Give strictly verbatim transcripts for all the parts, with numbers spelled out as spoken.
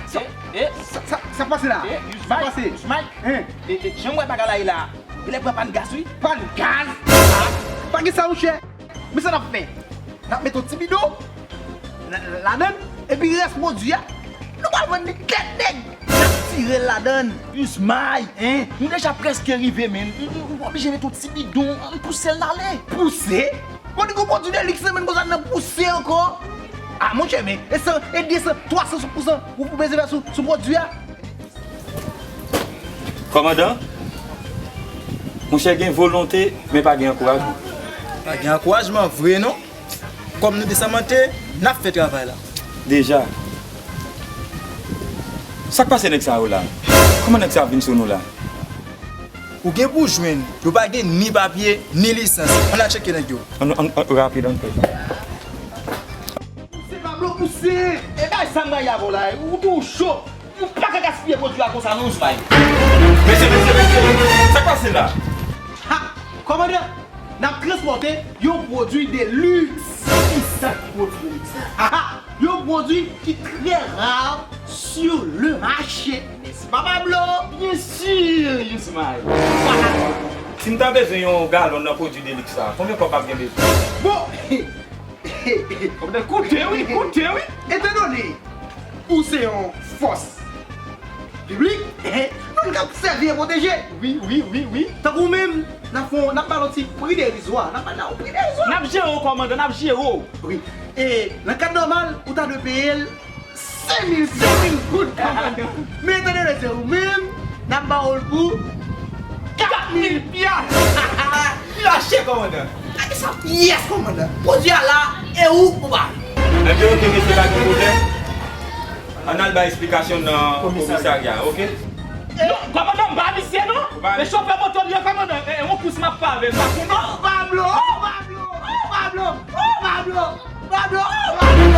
Sa, e, e, sa, sa, sa pase la? E, Yusmay, sa pase? Yusmay, hein? E, e, jan m wè bagay la ye la, genlè pran pàn gaz, wi. Pàn gaz? Pa gen sa, monchè. Men sa n ap fè? N ap mete yon ti bidon la, la, ladan, epi rès pwodui a, nou pral vann li tèt nèg. N ap tire l ladan. Yusmay, hein? Nou deja prèske rive, men. Nou, nou, nou oblije mete yon ti bidon, ann pouse l ale. Pouse? Bon, li gon pwodui de liks nan men konsa n ap pouse ankò. Ah, monchè, men, e san, e de san, twa san sou, pou san, ou, ou bezwen fè sou, sou pwodui a? Kòmandan, monchè, gen volonte, men pa gen ankourajman. Pa gen ankourajman vre, non. Kòm nou te sèmante, n ap fè travay la. Deja. Sa k pase nèg sa yo la? Kòman nèg sa vin sou nou la? Ou gen pou jwenn, yo pa gen ni papye, ni lisans. Ann al tcheke nèg yo. Ann, ann, ann, rapid, ann fè sa. Pouse, Pablo, pouse! E bay sa m bay avè w la, ou tou cho! Ou pa ka gaspiye pwodui a konsa non, Yusmay. Mesye, mesye, mesye, sa k pase la? Ha! Kòmandan, n ap transpòte yon pwodui de luxe. Kisa ki pwodui de luxe la? Ha, ha! Yon pwodui ki trè rare sur le marché, n'est-ce pas, Pablo? Bien sûr, Yusmay. Si m ta bezwen yon galon nan pwodui de luxe sa, konbyen kòb m ap gen bezwen? Bon, Kòmandan, koute wi, koute wi. Etandone ou se yon fòs piblik, moun k ap sèvi e pwoteje. Wi, wi, wi, wi. Tankou ou menm, n ap fè w, n ap ba l yon ti pri derizwa. N ap ba l la yon pri derizwa. N ap jere w, kòmandan, n ap jere w. Wi. E nan kad nòmal, ou ta dwe peye l senk mil, senk mil goud, kòmandan. Men etandone se ou menm, n ap ba w l pou kat mil pyas. Li lache, kòmandan. Gade sa pyès, kòmandan. Pwodui a la, e ou, ou pa. Ebyen, oke, mesye, pa gen pwoblèm. Ann al bay esplikasyon nan komisarya, oke? Non, kòmandan, m pa misye, non. Ou pa misye. E chofè moto m ye, kòmandan. E, e, yon kous m ap fè avè l, m pa konnen. Oh, Pablo, oh, Pablo, oh, Pablo, oh, Pablo. Pablo, oh, Pablo.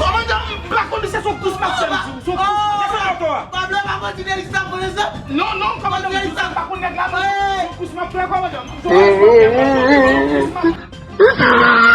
Kòmandan, m pa konn si se yon kous m ap fè, m di w, se yon kous. Desann moto a. Pablo, pa konn si Delix ap konnen sa. Non, non, kòmandan, m di w, m pa konn nèg la, non. Se yon kous m ap fè, kòmandan. Se yon kous m ap fè, kòmandan.